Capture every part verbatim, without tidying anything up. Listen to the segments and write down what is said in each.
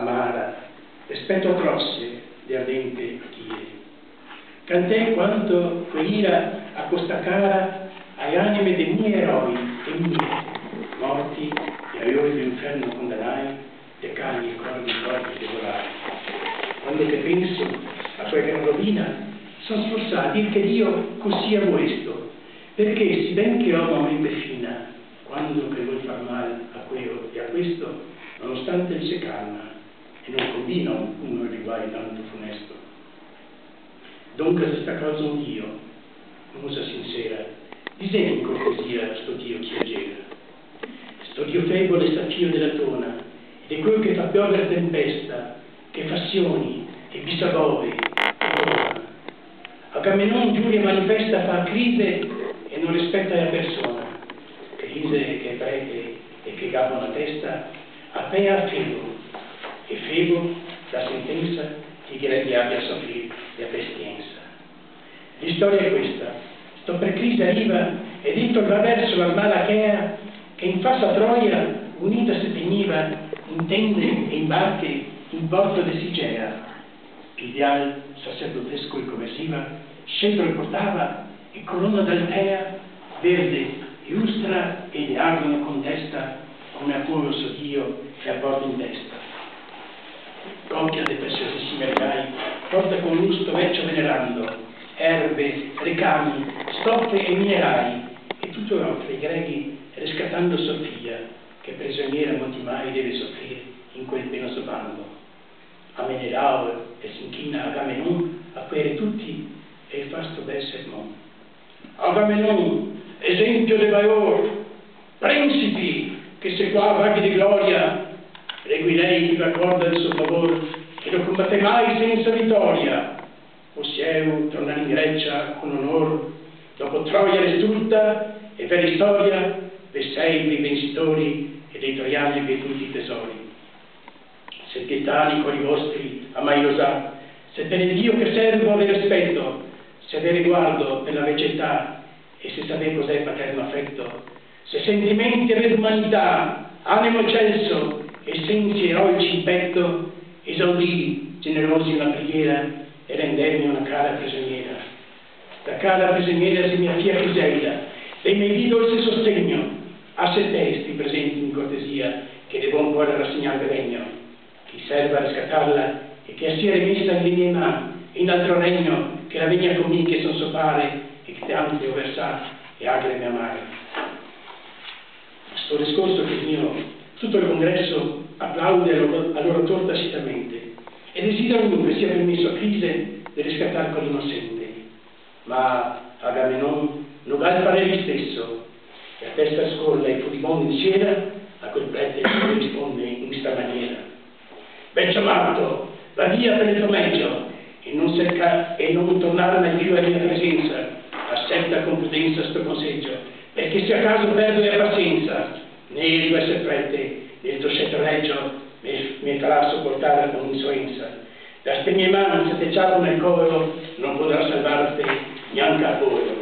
amara, respeto atroce de ardente a ti. Cantè quanto co ira a costa cara ae anime de mie eroi e mie, morti e ae ori de inferno condanai, de cani e corvi, corvi de volai. Quando che penso a quea gran rovina, son sforzà a dir che Dio cusì a volesto, parché, seben che l'omo a mente fina, quando che vol far mal a queo e a questo, nonostante el se calma, e no combina un cumulo de guai tanto funesto. Donca, se sta causa un Dio, musa sincera, diseme in cortesia sto Dio chi a gera. Sto Dio febole, sta fio de la tona, e de queo che fa piover tempesta, che fa sioni, che bisa bove, che tona. Agamenon giuria manifesta, fa crise e no respeta la persona. Crise che prete e che gabo na testa, apea a Febo, e Febo dà sentensa che i greghi abia a sofrir la pestiensa. L'istoria xe questa: sto per crise riva e dito el va verso la mala chea, che in fasa a Troia unita se tegniva in tende e in barche in porto de Sigea. Pidial sacerdotesco el coversiva, sceptro el portava e corona d'altea, verde e ustra e leardo ne contesta, come Apolo so dio che a porta in testa. Copia de preziosisimi regai porta con lu sto vecio venerando, erbe, recami, stofe e minerai, e tuto l'ofre ai greghi, rescatando so fia, che prigioniera molti mai deve sofrir in quel penoso bando. A Menelao e s'inchina Agamenon a quei re tuti e fa sto bel sermon. Agamenon, esempio de valor, prinsipi che se qua vaghi de gloria, reguilei chi v'acorda el so favor, che no conbate mai sensa vitoria. Possieu tornar in Grecia con onor, dopo Troia distruta, e far istoria, ve sei dei vensitori e dei troiani veduti tesori. Se pietà nei cori vostri a mai osà, se per el Dio che servo ve rispeto, se ve riguardo per la vecetà, e se savè cos'è paterno affetto, se sentimenti avè d'umanità, animo eccelso e sensi eroici in petto, esaudì, generosi, una preghiera e rendemi una cara prigioniera. La cara prigioniera xe mia fia Crisella, dei me dì dolce sostegno, acetè sti presenti in cortesia che de bon cuor rasegnarve vegno. Chi serva a rescatarla e che a sia remesa in le mie man, in altro regno, che la vegna con mi che son so pare e che tante ho versà e lagreme amare. Sto discorso finio, tuto el congreso aplaude a l'or-, a l'orator tacitamente e desidera ognuno che sia permeso a Crise de rescatar quel inosente. Ma Agamenon no ga el parer isteso, e a testa scorla e furibondo in siera, a quel prete risponde in sta maniera: Vecio mato, va via per el to mejo, e no serca-, e no tornar mai più a mia presensa, asepta con prudensa sto consejo, perché se a caso perdo la pasiensa, né el to eser prete, né el to sceptro regio, me, me farà soportar con insolensa. Da ste mie man, se te ciapo nel coro, no podrà salvarte gnanca a poro.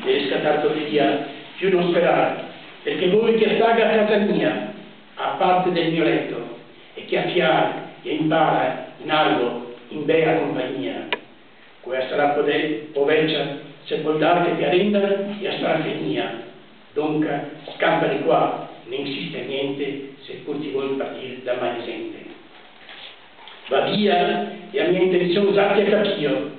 De rescatar to fia, più no sperar, perché voi che staga a casa mia, a parte del mio leto, e che a fiar e a impar in albo, in bea compagnia. Quea sarà po de-, po vecia, se pol dar che te a renda e a sarà fenia. Donca, scampa de qua, no insiste gnente, se pur ti vol partir da male zente. Va via, e a mia intension za te a capio.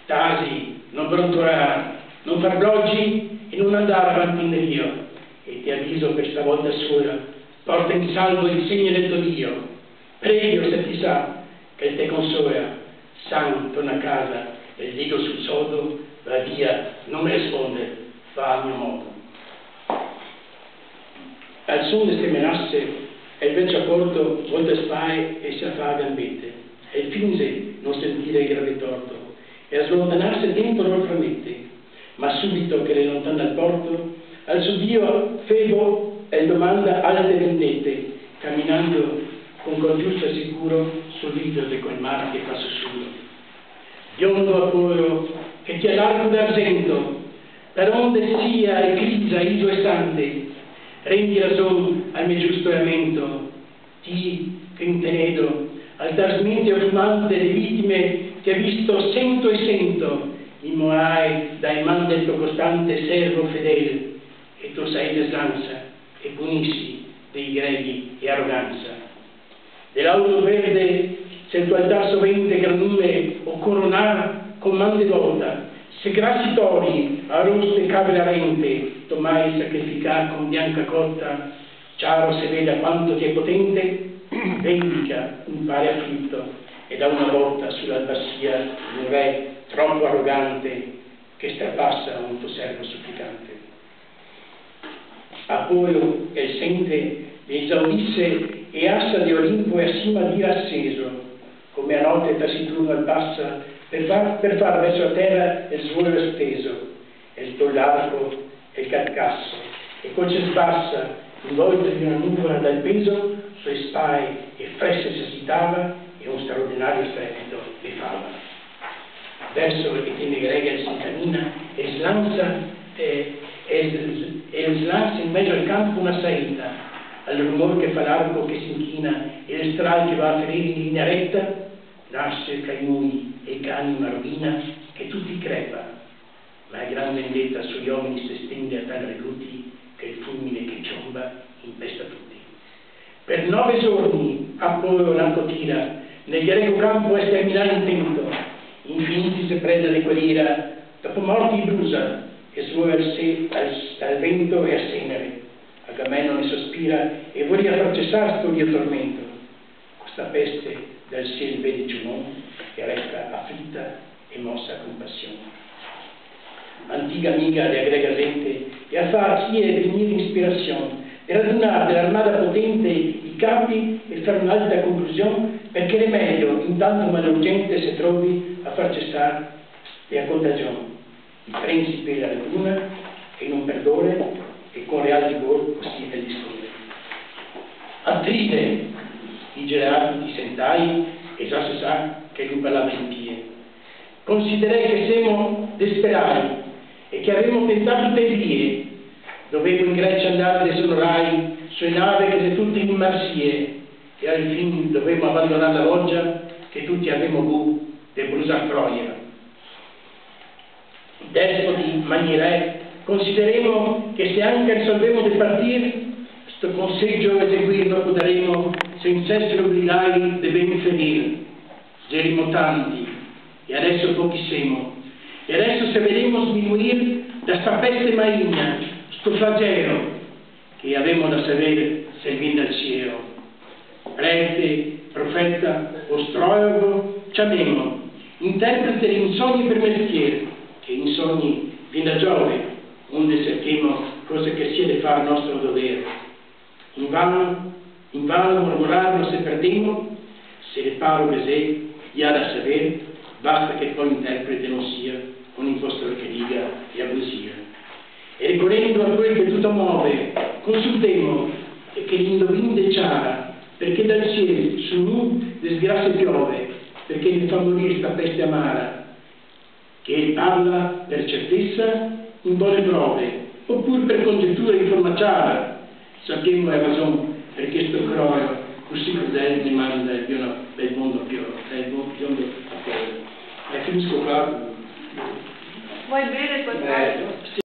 Tasi, no brontolar, no far blogi e no andar avanti indrio. E te aviso per sta volta sola, porta in salvo el segno del to Dio. Prego, se ti sa che el te consola, san, torna a casa, e digo sul sodo, va via, no me responde, fa a mio modo. Al son de ste menase, el vecio a porto volta spae e se fa a gambete, e finze no sentire el grave torto, e a slontanarse tempo no framete. Ma subito che l'è lontan dal porto, al so dio Febo el domanda alte vendete, caminando con cor giusto e sicuro sul viso de quel mar che fa susuro. Biondo Apolo, che ti a l'arco d'argento, per onde sia e crisa iso e stante, rendi rason al me giusto lamento, ti che in te nedo Al trasmete o fumante le vitime che ha visto sento e sento, i moai dai man del to costante servo fedel, e to sae de slansa e punisi dei greghi e arogansa. De l'auro verde, se el to altar sovente gran nume o coronà, comande volta, se grasi tori a roste cave la rente, to mai sacrificà con bianca cota, ciaro se veda quanto ti è potente, vendica un pare aflito e da una bota su l'albasia un re troppo arrogante che strapassa un to servo supplicante. Apollo, che el sente, le esaudisse e assa de Olimpo e a sima d'ira asceso, come a note taciturno el passa per far, per far verso a tera el svoio steso, el to l'arco e el carcasso, e co el se sbassa, involto in una nuvola dal peso, su le spae e fresse se agitava e un straordinario strepito le fava. Verso le tende greche el se incamina e slansa, e, e s-, e slansa in mezo al campo una saeta, al rumor che fa l'arco che se inchina e el stral che va a ferir in linea reta, nasce ca i mui e i cani una rovina che tuti crepa. Ma la gran vendeta sui omini se stende a tal reduti che el fulmine che ciomba impesta tuti. Per nove giorni Apollo l'arco tira, nel greco campo esterminare intento, infiniti se preda de quell'ira, dopo morti i brusa e svoia al se-, al, al vento e a cenere. Agamennone sospira e voria far cesar sto dio tormento. Sta peste dal ciel vede Giunon e resta aflita e mossa a compassione. Antica amiga de la greca gente, e a far a sie vegnir inspirasion, de radunar de l'armada potente i capi e far un'alta conclusion, perché remedio in tanto malurgente se trovi a far cesar e a contagion. I prensipi la raduna e no perdore, e con real vigor cusì el risponde. Atride, dixe l'altro, ti sentai, e già se sa che lu parlava in pie. Considerè che semo desperai e che avemo tentà tute e vie. Dovemo in Grecia andar desonorai su e nave che xe tute in marsie, e al fin dovemo abandonar la vogia che tuti avemo bu de brusar Troia. Despoti, magni re, consideremo che se anca risolvemo de partir, sto consegio eseguir no podaremo sensa esser obligài de ben ferir. Gerimo tanti, e adeso pochi semo, e adeso se vedemo sminuir da sta peste maligna, sto flagelo, che avemo da saver se vien dal cielo. Prete, profeta, astrologo, ciamemo, interprete de insogni per mestier, che insogni vien da Giove, onde cerchemo cosa che sia de far nostro dover. Invano, invano mormorar no se perdemo, se le parole xe, i à da saver, basta che po interprete no sia un impostore che diga e a bugia. E ricorendo a quel che tuto move, consultemo e che l'indovin de ciara, perché dal ciel su nu desgrasie piove, perché ne fa morir sta peste amara, che el parla per certesa in bone prove, opur per congetura in forma ciara, sapemo la rason perché sto croro cusì crudel ne manda el biondo, el mondo pio-, el mo-, biondo a povero. E finisco qua. Vuoi bere qualcosa? Eh,